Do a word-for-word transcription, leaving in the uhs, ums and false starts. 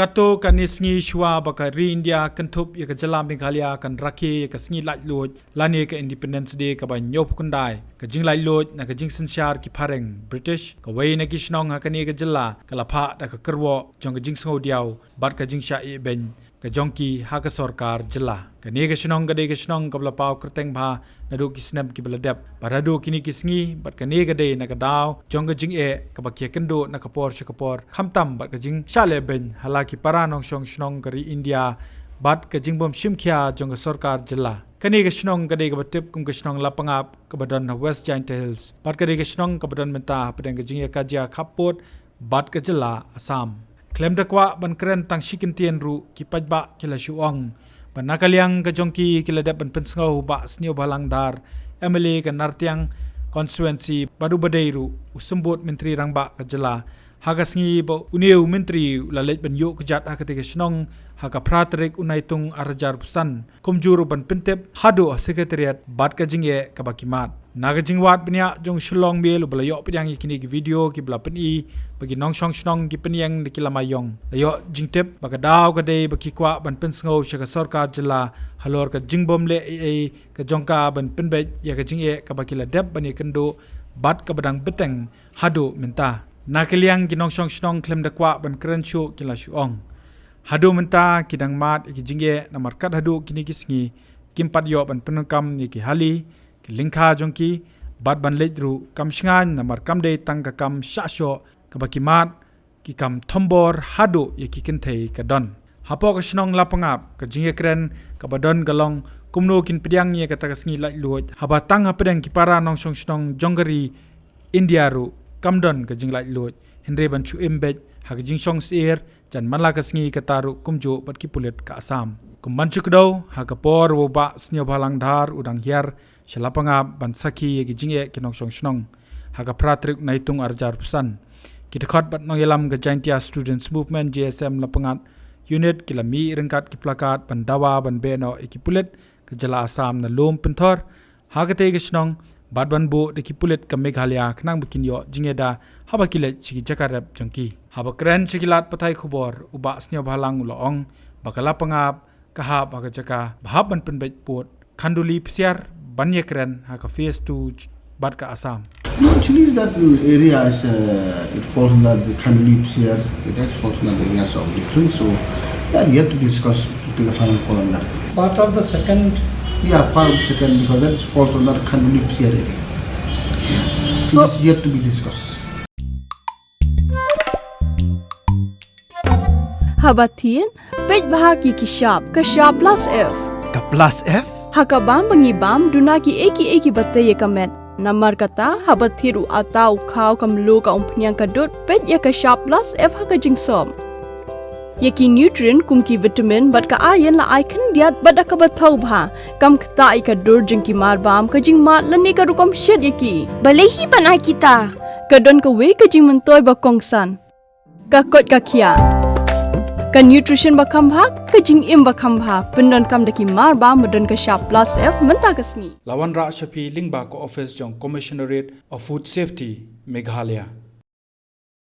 Katto katne sngi shuwa ba ka ri India kynthup ïa ka jylla Meghalaya kan rakhe ïa ka sngi laitluid lane ka Independence Day kaba hynñiewphew khyndai, ka jinglaitluid na ka jingsynshar ki phareng British, kawei na ki shnong ha kane ka jylla ka la phah da ka kyrwoh jong ka jingsngewdiaw bad ka jingshah ïehbein ka jong ki ha ka sorkar jylla. Kane ka shnong ka dei ka shnong kaba la paw kyrteng bha naduh ki snem kiba la dep. Bad haduh kine ki sngi, bad kane ka dei na ka daw jong ka jingeh kaba ki ïakynduh na ka por sha ka por, khamtam bad ka jingshah lehbein ha la ki para nongshong shnong ka ri India bad ka jingbym shim khia jong ka sorkar jylla. Kane ka shnong ka dei kaba tip kum ka shnong Lapangap kaba don ha West Jaintia Hills. Bad ka dei ka shnong kaba don mynta hapdeng ka jingïakajia khappud bad ka jylla Assam. Khlem da kwah ban kren tang shi kyntien ruh, ki paidbah ki la shu ong ba na ka liang ka jong ki, ki la dep ban pynsngew u Bah Sniawbhalang Dhar, M L A ka Nartiang constituency, bad uba dei ruh u Symbud Myntri Rangbah ka jylla, ha ka sngi ba une u myntri u la leit ban ïuh kjat ha katei ka shnong ha ka phra tarik u Naitung ar hajar arphew san, kumjuh ruh ban pyntip haduh ha Secretariat bad ka jingeh kaba ki mad. Na ka jingwad bniah jong u Shyllong Mail uba la ïoh pdiang ïa kine ki video kiba la pyni ba ki nongshong shnong ki pynïeng da ki lama ïong, la ïoh jingtip ba ka daw ka dei ba ki kwah ban pynsngew sha ka sorkar jylla halor ka jingbym leh ei ei ka jong ka ban pynbeit ïa ka jingeh kaba ki la dep ban ïakynduh bad kaba dang bteng haduh mynta. Na ka liang ki nongshong shnong, khlem da kwah ban kren shuh, ki la shu ong, haduh mynta ki dang mad ïa ki jingeh namar kat haduh kine ki sngi kim pat ïoh ban pyndonkam ïa ki hali, ki lyngkha jong ki, bad ban leit ruh kam shngaiñ namar kam dei tang ka kam shah shoh kaba ki mad, ki kam thombor haduh ïa ki kynthei ka don. Hapoh ka shnong Lapangap, ka jingïakren kaba don ka long kumno kin pdiang ïa kata ka sngi laitluid haba tang hapdeng ki para nongshong shnong jong ka ri India ruh kam don ka jinglaitluid, hynrei ban shu im beit ha ka jingshong syier jan man la ka sngi, kata ruh kumjuh bad ki pulit ka Assam. Kum ban shu kdew, ha ka por u Bah Sniawbhalang Dhar u dang hiar sha Lapangap ban sakhi ïa ki jingeh ki nongshong shnong ha ka phra tarik Naitung ar hajar arphew san, ki dkhot bad nongïalam ka Jaintia Students Movement, J S M Lapangap Unit, ki la mih ryngkat ki plakat ban dawa ban beh noh ïa ki pulit ka jylla Assam na lum pynthor ha katei ka shnong bad ban buh da ki pulit ka Meghalaya khnang ba kin ïoh jingïada haba ki leit sha ki jaka rep jong ki. Haba kren sha ki lad pathai khubor, u Bah Sniawbhalang u la ong ba ka Lapangap ka hap ha ka jaka ba hap ban pynbeit pud Khanduli Psiar ban ïakren ha ka phase two bad ka Assam. No, actually, that area is, uh, it falls under the Khanduli Psiar. It has falls under the areas of different. So, yeah, we have to discuss to take a final call on that. Part of the second. Yeah, part of the second, because that is falls under Khanduli Psiar area. Yeah. So, so this is yet to be discussed. Haba thied, peit bha ki ki shap, ka shap plus F. Ka plus F? Ha ka bam ba ngi bam, duna ki ei ki ei kiba tei ïa ka met. Namar kata, haba thied u atta, u khaw, ka mluh, ka umphniang, ka dud, peit ïa ka shap plus F ha ka jingsop. Ïa ki nutrient kum ki vitamin bad ka iron la ai khyndiat bad da kaba thaw bha. Kam ktah ïa ka dur jong ki mar bam, ka jingmad lane ka rukom shet ïa ki. Balei hi ban ai kita? Ka don kawei ka jingmyntoi ba kongsan. Ka koit ka khiah. Ka nutrition ba kham bha, ka jingim ba kham bha, pyndonkam da ki mar bam ba don ka shap plus F mynta ka sngi. La wanrah sha phi lyngba ka office jong Commissionerate of Food Safety, Meghalaya.